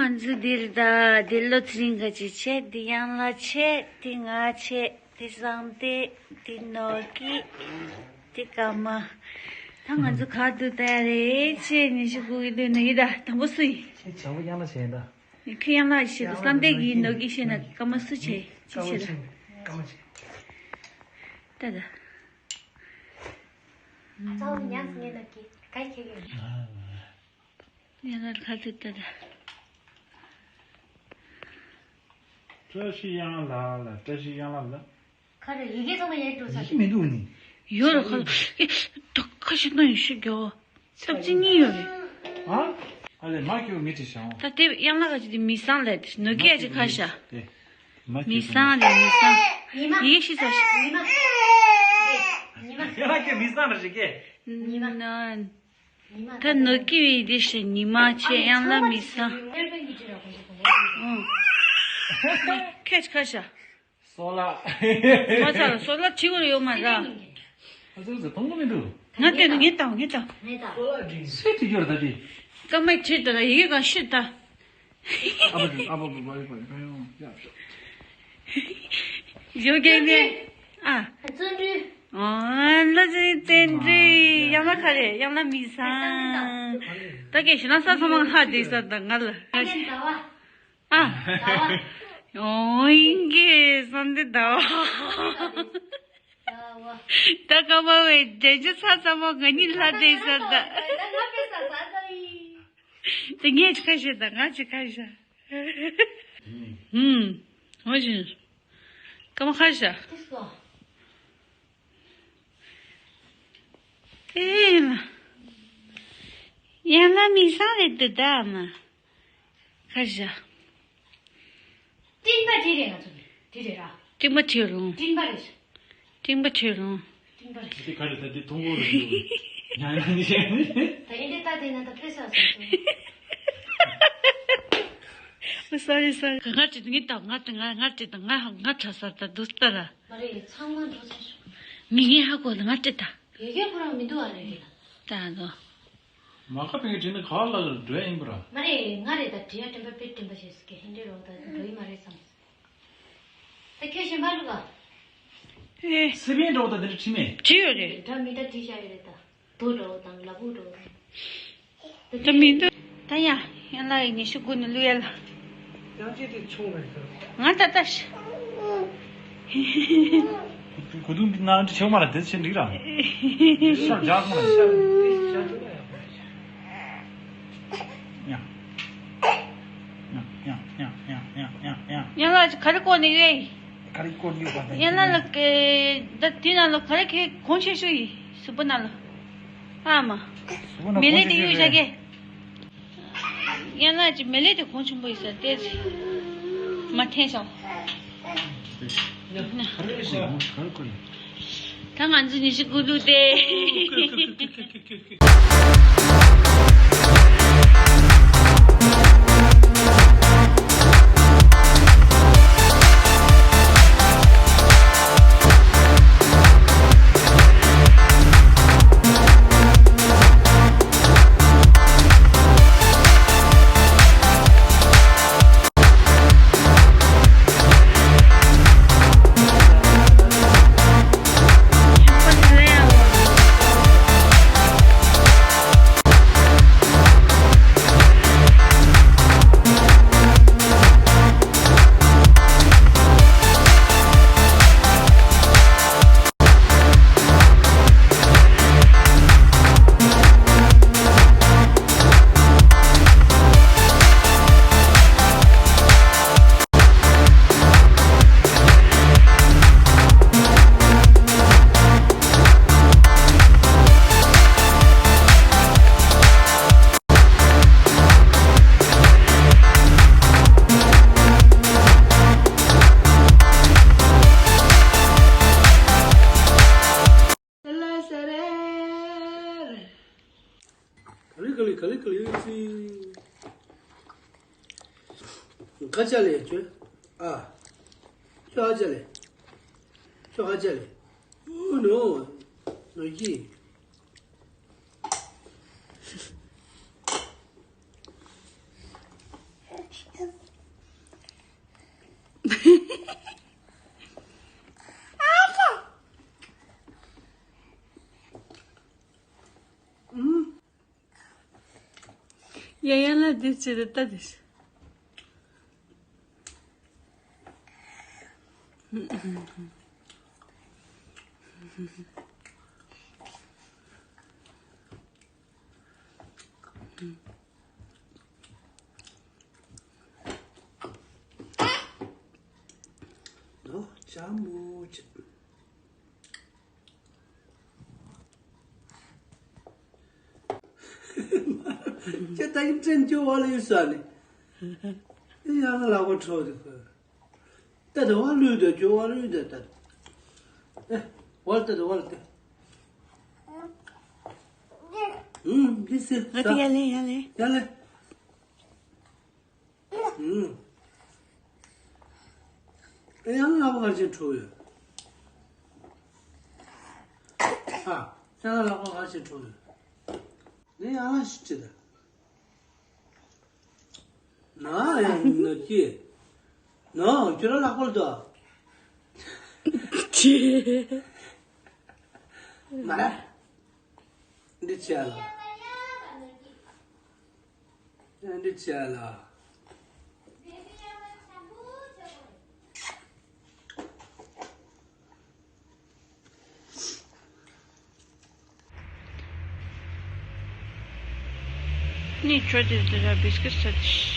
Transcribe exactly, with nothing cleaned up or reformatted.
ང་ཚོ་འདིར་ད་འདི་ལོ་ཚེ་རིང་ག་ཅིག་བྱས། འདི་གཡང་ལ་བྱས། འདི་ང་བྱས། འདི་བཟང་བདེ། འདི་ནོར་གྱི། འདི་ཀརྨ། ད་ང་ཚོ་ག་འདུག་ད་ཡ་རེད། ཆེ་ཉི་ཤུ་དགུ་གི་འདུག་ན་ཡི་ད་དང་པོ་སུ་ཡིན། ཁྱེད་བྱ་བ་གཡང་ལ་བྱས་ད། ཁྱོད་གཡང་ལ་བྱས་ད། བཟང་བདེ་གི་ནོར་གྱི་བྱས་ན་ཀརྨ་སུ་བྱས། ཅི་བྱས་ད། ཀརྨ་བྱས། ད་ད། ཚ་བོ་ཉག་ངེ་ན་ཀི་ག་ཁེ་གེ། ཉག་ལ་ཁ་ཐུག་ད་ད། བཀྲ་ཤིས་གཡང་ལགས་ལ། བཀྲ་ཤིས་གཡང་ལགས་ལ། ཁ་རེ་ཡི་གེ་ཚང་མ་ཡར་འགྲོ་ས་ཡི་གེ་མི་འདུག་ནི། ཡོད་ར་ཁ་ལ། ཨེ། ད་ཁ་ཤས་ན་ཡོད་ཤི་གྱོ། ཚབ་ཅི་གཉིས་ཡོད་རེད། ཨ། ཨ་ལེ་མ་ཁྱོད་མི་ཁྲི་ཤང་། ད་དེ་གཡང་ལགས་ག་ཅི་དེ་མི་སང་ལས་དེ་ནོར་གྱི་ཨ་ཅི་ཁ་ཤ། མི་སང་རེད་མི་སང་། ཉི་མ། ཡིག་ཤི་ས་ཤི། ཉི་མ། ཉི་མ། ཡང་ཁྱོད་མི་སང་ར་ཞིག་གེ། ཉི་མ། ད་ནོར་གྱི་བའི་དེ་ཤི་ཉི་མ་ཆེ་གཡང་ལགས་མི་སང་། ཨང་། ཁྱོད་ཁ་ཤ། སོ་ལ། མ་ཚ་ལ་སོ་ལ་ཁྲི་བོར་ཡོད་མ་ར། ཨ་ཙི་ཙི་མཐོང་གི་མི་འདུག་ང་བལྟས་ན་ངས་བལྟ་ངས་བལྟ། སུས་ཁྲི་རྒྱུར་ད་དེ། ཀརྨས་ཁྲིད་ད་ལ་ཡི་གེ་གང་ཤི་ད། ཨ་བ་ཨ་བ་བ་བ་བ་ཡོང་ཡ། ཞོ་རྒྱལ་མེ། ཨ། བརྩོན་འགྲུས། ཨ་ལ་ཙི་བརྩོན་འགྲུས། ཡང་ལ་ཁ་རེ་ཡང་ལ་མི་སང་། ད་གེ་ཞི་ན་ས་ཚང་མ་ཧ་དེ་ས་ད་ང་ལ། ཨ། ཟླ་བ། ཨོ་ཡིན་གྱི་སོང་དེ་ཟླ་བ། ཟླ་བ། ད་ཀ་མ་བའི་རྒྱལ་སྤྱི་ས་ཚང་མ་ང་གཉིས་ལྷ་བསྡད་ས་ད། ད་ང་དཔེ་ས་ས་ད་ཡིན། དེ་ངས་ཅི་ཁ་ཤས་ད་ང་ཅི་ཁ་ཤས། ཧུམ། ཧོ་ཞིན། ཀ་མ་ཁ་ཤས། དེ་སོ། ཨེ་ལ། ཡང་ལ་མི་སང་རེད་འདུག་ད་ཨ་མ། ཁ་བཞག་སྤྲིན་པ་དེ་རེད་ང་ཚོ་གི་དེ་རེད་ར། སྤྲིན་པ་དེ་རུང་། སྤྲིན་པ་རེད། སྤྲིན་པ་དེ་རུང་། སྤྲིན་པ་རེད། དེ་ག་རེད་ད་དེ་མཐོང་གོ་རེད་འདུག་ཡང་ཡང་ནི་ད་ཡིན་དེ་ད་དེ་ན་ད་ཕེ་ས་ས་སོ། སོ་རི་སོ་རི། ང་ཅི་ངི་ད་ང་ད་ང་ང་ཅི་ད་ང་ང་ཁྲ་ས་ད་དུ་ལྟ་ར། མ་རེད་ཚང་མ་འགྲོ་ཚར་སོང་། མི་ངན་ཧ་གོ་ད་ང་ཅི་ད། ཡོད་ཡོད་ཁོ་རང་མི་འདུག་ཨ་རེད་ལ། ད་ནོ། མ་ཁ་པའི་དྲིན་ནི་ག་ལ་ལ་འགྲོ་ཡ་ཡིན་པ་ར། མ་རེད་ང་རེད་ད་དྲི་ཡ་དྲན་པ་དཔེ་དྲན་པ་བྱས་སུ་ཀྱི་ཧིན་རི་རོགས་ད་འགྲོ་ཡི་མ་རེད་བསམ། ད་ཁྱོད་གཞན་པ་ལུག་ག་ཨེ། སི་པན་འགྲོ་ད་འདི་འདྲ་ཁྲིད་མེད། བྲིས་ཡོད་རེད། འདྲ་མི་འདྲ་བྲིས་བཞག་ཡོད་རེད་ད། རྡོ་འགྲོ་དང་ལ་ཕུག་འགྲོ་དང་། ད་མི་འདུག་ད་ཡ་ཡང་ལ་ཡི་ཉི་ཤུ་དགུ་ནས་བླུག་ཡ་ལ། ཡང་ཅི་དེ་ཆུང་བས་ཁ། ང་ད་ལྟ་ཤི། གོ་དུང་འདི་ནང་ཆེ་མ་ལ་དེ་ཆེ་འགྲིག་ར། ཤར་རྒྱག་ཁོང་ལ་ཤར། ཡ། ཡང་ལ་ག་རེ་བསྐོར་ནས་ཡོད། ག་རེ་བསྐོར་ནས་ཡོད་པ་དང་། ཡང་ལ་ལ་ག་ད་དེ་ནང་ལ་ག་རེ་གི་གོང་ཆེ་ཤོས་ཡིན་གཟུགས་པོ་ནང་ལ། ཨ་མ། གཟུགས་པོ་ནང་མེ་ལེ་གོང་ཆེ་དེ་ཡོད་ཤོས་ཤ་གེ། ཡང་ལ་ཅི་མེ་ལེ་དེ་གོང་ཆེན་པོ་ཡིན་ས་དེ་ཅི། མ་འཐེན་ཤོག་ད་ང་ཚོ་ཉི་ཤུ་དགུ་ལུག་སྟེ། ག་ལི་ག་ལི་ག་ལི་ག་ལི་ཡོད་ཚི། ག་ཅ་ལེ་ཅོ། ཨ། ཅོ་ཨ་ཅ་ལེ། ཅོ་ཨ་ཅ་ལེ། ཨོ་ནོ། ནོ་ཡི། ཡ་ཡ་ལ་འདི་ཅི་རེད་ལྟ་དེ། ནོ་ཅ་མོ་ཅ། ཁྱེད་ད་ཡིན་ཅན་ཅོ་བ་ལ་ཡོད་ས་ནི། ཡང་ལ་བ་ཁྲོ་དེ་ཁོ། ད་དེ་བ་ལུས་དེ་ཅོ་བ་ལུས་དེ་ད། ཨེ། བ་ལ་ད་དེ་བ་ལ་ད། ཨུམ། འདི་སི། ང་དེ་ཡ་ལེ་ཡ་ལེ། ཡ་ལེ། ཨུམ། ཨེ་ཡང་ལ་བ་ག་ཅན་ཁྲོ་ཡོད། ཨ། ཡང་ལ་བ་ག་ཅན་ཁྲོ་ཡོད། ནི་ཡང་ལ་ཞིག་ཅི་ད། ན་ཡང་ནོ་ཅི། ནོ་ཁྱོད་རང་ལ་ཁོལ་དོ། ཅི། མ་ར། འདི་ཅི་ལ། འདི་ཅི་ལ། ནི་ཁྱོད་དེ་དེ་ར་བིས་ཀི་སད།